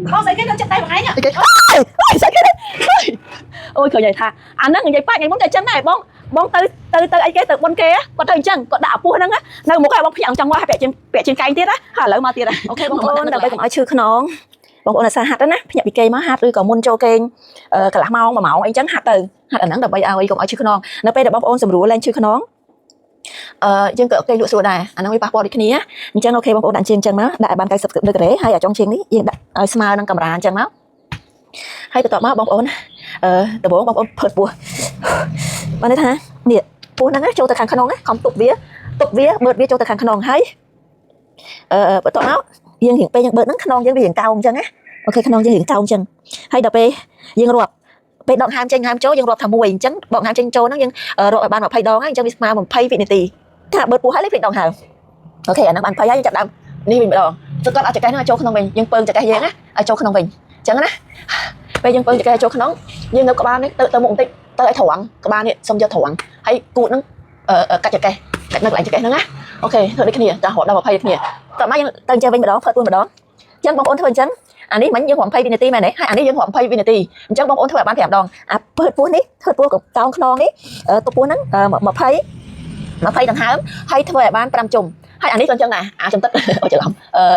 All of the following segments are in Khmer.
បងស្អីគេនៅចិត្តតែបងឯង អីគេអូយស្អីគេអូយឃើញហើយថាអាហ្នឹងនិយាយប៉ាថ្ងៃមុនតែចឹងដែរបងបងទៅទៅទៅអីគេទៅបុនគេគាត់ទៅអញ្ចឹងគាត់ដាក់អាពោះហ្នឹងនៅមុខឲ្យបងភ្ញាក់ចង់ងាប់ហើយពាក់ជាងពាក់ជាងកែងទៀតណាហើយឥឡូវមកទៀត OK បងប្អូនដើម្បីកុំឲ្យឈឺខ្នងបងប្អូនអាសាហាត់ណាភ្ញាក់ពីគេមកហាត់ឬក៏មុនចូលគេងកន្លះម៉ោង1ម៉ោងអីចឹងហាត់ទៅហាត់អាហ្នឹងដើម្បីឲ្យកុំឲ្យឈឺខ្នងនៅពេលដែលបងប្អូនសម្រួលឡើងឈឺខ្នងអឺយើងក៏គេលក់ស្រួលដែរអាហ្នឹងវាប៉ះពាល់ដូចគ្នាអញ្ចឹង OK បងប្អូនដាក់ជើងអញ្ចឹងមកដាក់ឲ្យបាន90ដឺក្រេហើយអាចុងជើងនេះយើងដាក់ឲ្យស្មើនឹងកម្រាលអញ្ចឹងមកហើយបន្ទាប់មកបងប្អូនអឺដំបូងបងប្អូនផើតពោះបានន័យថានេះពោះហ្នឹងចូលទៅខាងក្នុងណាខំទប់វាទប់វាបឺតវាចូលទៅខាងក្នុងហើយអឺបន្ទាប់មកយើងរៀងពេលយើងបឺតហ្នឹងខ្នងយើងវារៀងកោងអញ្ចឹងណា OK ខ្នងយើងរៀងកោងអញ្ចឹងហើយដល់ពេលយើងរាប់ពេលដកហើមចេញហើមចូលយើងរាប់ថាមួយអញ្ចឹងដកហើមចេញចូលហ្នឹងយើងរាប់ឲ្យបាន20ដងហើយអញ្ចឹងវាស្មើ20វិនាទីថាបឺតពោះហើយលេខដងហើម OK អាហ្នឹងបាន20ហើយយើងចាប់ដើមនេះវិញម្ដងសកត់ឲ្យចង្កេះហ្នឹងឲ្យចូលក្នុងវិញយើងពើងចង្កេះយើងណាឲ្យចូលក្នុងវិញអញ្ចឹងណាពេលយើងពើងចង្កេះឲ្យចូលក្នុងយើងងើបក្បាលនេះទៅទៅមុខបន្តិចទៅឲ្យត្រង់ក្បាលនេះសុំយកត្រង់ហើយគូតហ្នឹងកាច់ចង្កេះកាច់នៅកន្លែងចង្កេះហ្នឹងណា OK ធ្វើដូចគ្នាតែរាប់ដល់20ដូចគ្នាតោះមកយើងទៅអញ្ចឹងវិញម្ដងធ្វើទួនម្ដងអញ្ចឹងបងប្អូនធ្វើអញ្ចឹងអានេះមិញយើងរាប់20វិនាទីមែនទេហើយអានេះយើងរាប់20វិនាទីអញ្ចឹងបងប្អូនធ្វើឲ្យបាន5ដងអាពើពោះនេះធ្វើពោះកោងខ្នងនេះទពោះហ្នឹង20 20ដង្ហើមហើយធ្វើឲ្យបាន5ជុំហើយអានេះក៏អញ្ចឹងដែរអាចំតិតអូច្រឡំ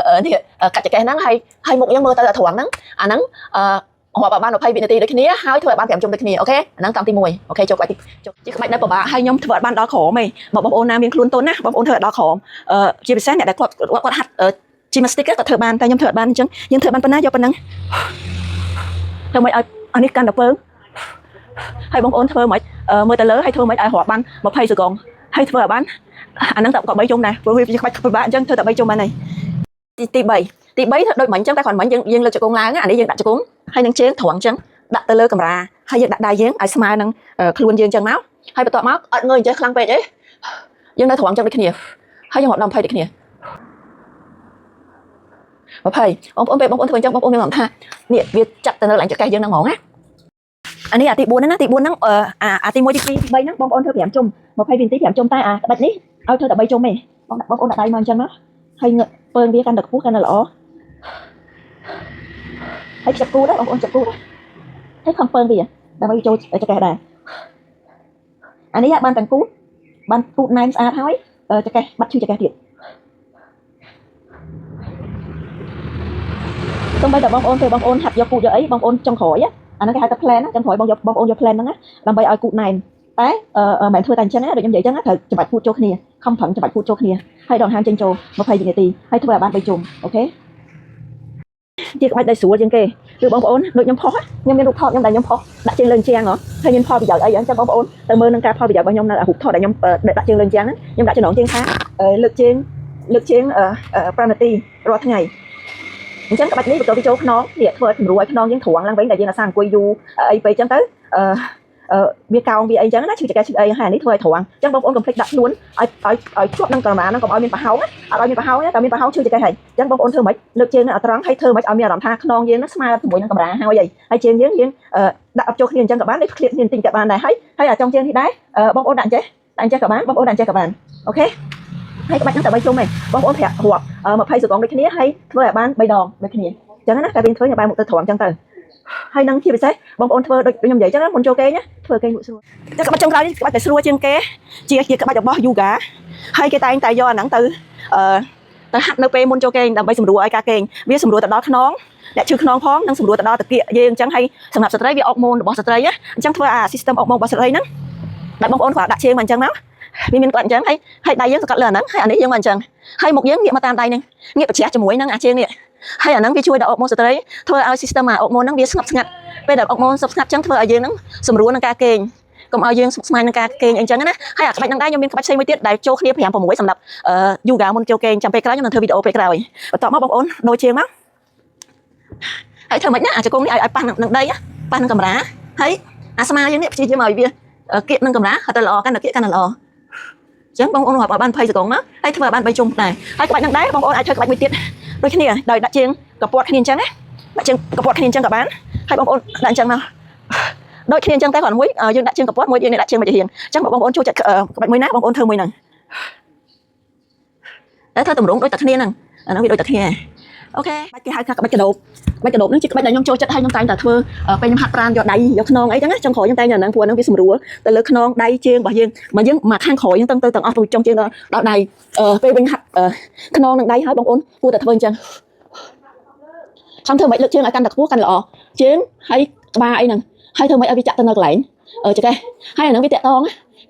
អឺនេះកាច់ចង្កេះហ្នឹងហើយហើយមុខយើងមើលទៅត្រង់ហ្នឹងអាហ្នឹងអឺរាប់ឲ្យបាន20វិនាទីដូចគ្នាហើយធ្វើឲ្យបាន5ជុំដូចគ្នា OK អាហ្នឹងតង់ទី1 OK ចូលក្បាច់ទីជាក្បាច់ដែលពិបាកហើយខ្ញុំធ្វើឲ្យបានដល់ក្រោមឯងបើបងប្អូនណាមានខ្លួនទន់ណាបងប្អូនធ្វើឲ្យដល់ក្រោមអឺជាពិសេសអ្នកដែលគាត់គាត់ហាត់ gymnastic គាត់ធ្វើបានតែខ្ញុំធ្វើអត់បានអញ្ចឹងយើងធ្វើបានប៉ុណ្ណាយកប៉ុណ្ណឹងធ្វើមិនឲ្យអានេះកាន់តែពើងហើយបងប្អូនធ្វើមិនមើលទៅលើហើយធ្វើមិនឲ្យរាប់បាន20សេកុងហើយធ្វើឲ្យបានអាហ្នឹងតែក៏3ជុំដែរព្រោះវាក្បាច់ពិបាកអញ្ចឹងធ្វើតែ3ជុំបានហើយទី3ទី3ធ្វើដូចមិញអញ្ចឹងតែគ្រាន់មិញយើងយើងលើកជង្គង់ឡើងអានេះយើងដាក់ជង្គង់ហើយនឹងជើងត្រង់អញ្ចឹងដាក់ទៅលើកម្រាហើយយើងដាក់ដៃយើងឲ្យស្មើនឹងខ្លួនយើងអញ្ចឹងមកហើយបន្ទាប់មកអត់ងើយអញ្ចឹងខ្លាំងពេកទេយើងនៅត្រង់អញ្ចឹងដូចគ្នាហើយយើងរាប់ដល់20ដូចគ្នា20បងប្អូនពេលបងប្អូនធ្វើអញ្ចឹងបងប្អូនមានអារម្មណ៍ថានេះវាចាក់ទៅនៅឡើងចង្កេះយើងហ្នឹងហ្មងណាអានេះអាទី4ហ្នឹងណាទី4ហ្នឹងអាអាទី1ទី2ទី3ហ្នឹងបងប្អូនធ្វើ5ជុំ20វិនាទី5ជុំតែអាក្បាច់នេះឲ្យធ្វើតែ3ជុំទេបងបងប្អូនដាក់ដៃមកអញ្ចឹងមកហើយងើពើងវាកាន់តែខ្ពស់កាន់តែល្អហើយចាប់គូដែរបងប្អូនចាប់គូដែរហើយខំពើងវាដើម្បីចូលចង្កេះដែរអានេះបានទាំងគូបានគូណែនស្អាតហើយចង្កេះបាត់ឈឺចង្កេះទៀត សូម្បីតែបងប្អូនពេលបងប្អូនហាត់យកគូតយកអីបងប្អូនចុងក្រោយអាហ្នឹងគេហៅថា plan ណាចុងក្រោយបងយកបងប្អូនយក plan ហ្នឹងណាដើម្បីឲ្យគូតណែនតែអឺមិនមែនធ្វើតែអញ្ចឹងណាដូចខ្ញុំនិយាយអញ្ចឹងត្រូវច្បាច់គូតចូលគ្នាខំប្រឹងច្បាច់គូតចូលគ្នាហើយដងហាមចេញចូល20វិនាទីហើយធ្វើឲ្យបាន3ជុំ OK ជាក្បាច់ដែលស្រួលជាងគេគឺបងប្អូនដូចខ្ញុំផុសខ្ញុំមានរូបថតខ្ញុំដែលខ្ញុំផុសដាក់ជើងលើជាងហ៎ហើយមានផលប្រយោជន៍អីអញ្ចឹងបងប្អូនទៅមើលនឹងការផលប្រយោជន៍របស់ខ្ញុំនៅរូបថតដែលខ្ញុំដាក់ជើងលើជាងហ្នឹងខ្ញុំដាក់ចំណងជើងថាលើកជើងលើកជើង5នាទីរាល់ថ្ងៃអញ្ចឹងក្បាច់នេះបន្ទាប់ពីចូលខ្នងនេះធ្វើឲ្យសម្រួលឲ្យខ្នងយើងត្រង់ឡើងវិញដែលយើងអាសាអង្គុយយូរអីពេកអញ្ចឹងទៅអឺអឺវាកោងវាអីអញ្ចឹងណាឈឺចង្កេះឈឺអីហើយនេះធ្វើឲ្យត្រង់អញ្ចឹងបងប្អូនកុំភ្លេចដាក់ខ្លួនឲ្យឲ្យឲ្យជាប់នឹងក្រមាហ្នឹងកុំឲ្យមានប្រហោងណាអត់ឲ្យមានប្រហោងទេតែមានប្រហោងឈឺចង្កេះហើយអញ្ចឹងបងប្អូនធ្វើម៉េចលើកជើងឲ្យត្រង់ហើយធ្វើម៉េចឲ្យមានអារម្មណ៍ថាខ្នងយើងហ្នឹងស្មើជាមួយនឹងកម្រាហើយហើយជើងយើងយើងដាក់អត់ចូលគ្នាអញ្ចឹងក៏បាននេះឃ្លាតគ្នាបន្តិចក៏បានដែរហើយហើយអាចុងជើងនេះដែរបងប្អូនដាក់អញ្ចេះដាក់អញ្ចេះក៏បានបងប្អូនដាក់អញ្ចេះក៏បាន OK ហើយក្បាច់ហ្នឹងតែ3ជុំឯងបងប្អូនប្រាប់រាប់20សេកុងដូចគ្នាហើយធ្វើឲ្យបាន3ដងដូចគ្នាអញ្ចឹងណាតែវិញធ្វើញ៉ាំបែរមុខទៅត្រង់អញ្ចឹងទៅហើយនឹងជាពិសេសបងប្អូនធ្វើដូចខ្ញុំនិយាយអញ្ចឹងមុនចូលគេងធ្វើគេងលក់ស្រួលតែក្បាច់ចុងក្រោយនេះក្បាច់តែស្រួលជាងគេជាជាក្បាច់របស់ yoga ហើយគេតែងតែយកអាហ្នឹងទៅអឺទៅហាត់នៅពេលមុនចូលគេងដើម្បីសម្រួលឲ្យការគេងវាសម្រួលទៅដល់ខ្នងអ្នកឈឺខ្នងផងនិងសម្រួលទៅដល់តាគៀកយើងអញ្ចឹងហើយសម្រាប់ស្ត្រីវាអុកម៉ូនរបស់ស្ត្រីណាអញ្ចឹងធ្វើអា system អុកម៉ូនរបស់ស្ត្រីហ្នឹងដែលបងប្អូនគាត់ដាក់ជើងមកអញ្ចឹងមកវាមានគាត់អញ្ចឹងហើយហើយដៃយើងសង្កត់លើអាហ្នឹងហើយអានេះយើងមកអញ្ចឹងហើយមុខយើងងាកមកតាមដៃហ្នឹងងាកប្រជ្រះជាមួយនឹងអាជើងនេះហើយអាហ្នឹងវាជួយដល់អុកម៉ូនស្ត្រីធ្វើឲ្យ system អាអុកម៉ូនហ្នឹងវាស្ងប់ស្ងាត់ពេលដែលអុកម៉ូនស្ងប់ស្ងាត់អញ្ចឹងធ្វើឲ្យយើងហ្នឹងសម្រួលនឹងការគេងកុំឲ្យយើងស្មុគស្មាញនឹងការគេងអីចឹងណាហើយអាក្បាច់ហ្នឹងដែរខ្ញុំមានក្បាច់ផ្សេងមួយទៀតដែលចូលគ្នា5 6សម្រាប់យូហ្គាមុនចូលគេងចាំពេលក្រោយខ្ញុំនឹងធ្វើវីដេអូពេលក្រោយបន្ទាប់មកបងប្អូនដូរជើងមកហើយធ្វើម៉េចណាអាចង្គង់នេះឲ្យឲ្យប៉ះនឹងដីប៉ះនឹងកម្រាហើយអាស្មាយើងនេះព្យាយាមឲ្យវាគៀកនឹងកម្រាហើយទៅល្អកាន់តែគៀកកាន់តែល្អអញ្ចឹងបងប្អូនរាប់ឲ្យបាន20សេកុងមកហើយធ្វើឲ្យបាន3ជុំដែរហើយក្បាច់ហ្នឹងដែរបងប្អូនអាចធ្វើក្បាច់មួយទៀតដូចគ្នាដោយដាក់ជើងកពត់គ្នាអញ្ចឹងណាដាក់ជើងកពត់គ្នាអញ្ចឹងក៏បានហើយបងប្អូនដាក់អញ្ចឹងមកដូចគ្នាអញ្ចឹងតែគ្រាន់មួយយើងដាក់ជើងកពត់មួយយើងដាក់ជើងមកជារៀងអញ្ចឹងបងប្អូនចូលចិត្តក្បាច់មួយណាបងប្អូនធ្វើមួយហ្នឹងតែធ្វើតម្រងដូចតែគ្នាហ្នឹងអាហ្នឹងវាដូចតែគ្នា OK បាច់គេហៅថាក្បាច់កដោបក្បាច់កដោបហ្នឹងជាក្បាច់ដែលខ្ញុំចូលចិត្តហើយខ្ញុំតែងតែធ្វើពេលខ្ញុំហាត់ប្រាណយកដៃយកខ្នងអីចឹងណាចុងក្រោយខ្ញុំតែងតែហ្នឹងព្រោះហ្នឹងវាស្រួលទៅលើខ្នងដៃជើងរបស់យើងមកយើងមកខាងក្រោយយើងទៅទាំងអស់ទៅចុងជើងដល់ដៃពេលវិញហាត់ខ្នងនិងដៃហើយបងប្អូនគួរតែធ្វើអញ្ចឹងខំធ្វើមិនលើកជើងឲ្យកាន់តែខ្ពស់កាន់ល្អជើងហើយក្បាលអីហ្នឹងហើយធ្វើមិនឲ្យវាចាក់ទៅនៅកន្លែងចង្កេះហើយអាហ្នឹងវាតាក់តង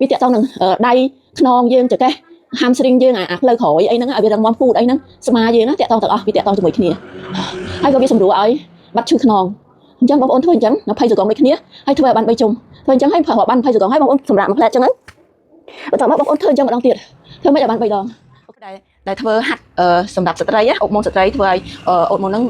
វាតាក់តងនឹងដៃខ្នងយើងចង្កេះ hamstring យើងអាផ្លូវក្រោយអីហ្នឹងឲ្យវារឹងមាំពូតអីហ្នឹងស្មាយើងណាតាក់តងទាំងអស់វាតាក់តងជាមួយគ្នាហើយក៏វាសម្រួលឲ្យបាត់ឈឺខ្នងអញ្ចឹងបងប្អូនធ្វើអញ្ចឹង20សកុងដូចគ្នាហើយធ្វើឲ្យបាន3ជុំធ្វើអញ្ចឹងហើយប្រើបាន20សកុងហើយបងប្អូនសម្រាប់មួយផ្លែអញ្ចឹងហ្នឹងបន្ទាប់មកបងប្អូនធ្វើអញ្ចឹងម្ដងទៀតធ្វើមិនឲ្យបាន3ដងដែលធ្វើហាត់សម្រាប់ស្ត្រីអុកមុនស្ត្រីធ្វើឲ្យអុកមុនហ្នឹង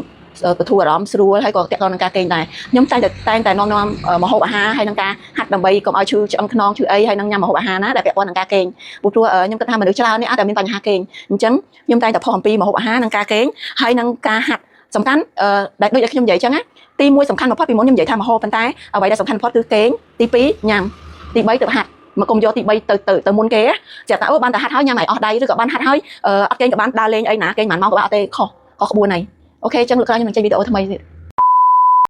បធូរអារម្មណ៍ស្រួលហើយក៏តាក់ទងនឹងការគេងដែរខ្ញុំតែងតែតែងតែនាំនាំម្ហូបអាហារហើយនឹងការហាត់ដើម្បីកុំឲ្យឈឺឆ្អឹងខ្នងឈឺអីហើយនឹងញ៉ាំម្ហូបអាហារណាដែលពាក់ព័ន្ធនឹងការគេងព្រោះខ្ញុំគិតថាមនុស្សច្រើននេះអាចតែមានបញ្ហាគេងអញ្ចឹងខ្ញុំតែងតែផុសអំពីម្ហូបអាហារនិងការគេងហើយនឹងការហាត់សំខាន់ដែលដូចដែលខ្ញុំនិយាយអញ្ចឹងណាទី1សំខាន់បំផុតពីមុនខ្ញុំនិយាយថាម្ហូបប៉ុន្តែអ្វីដែលសំខាន់បំផុតគឺគេងទី2ញ៉ាំទី3ទៅហាត់មកកុំយកទី3ទៅទៅទៅមុនគេចាតែអូបានតែហាត់ហើយញ៉ាំឲ្យអស់ដៃឬក៏បានហាត់ហើយអត់គេងក៏បានដើរលេងអីណាគេងប៉ុន្មានម៉ោងក៏បានអត់ទេខុសខុសក្បួនហើយ OK អញ្ចឹងលើកក្រោយខ្ញុំនឹងចេញវីដេអូថ្មីទៀត។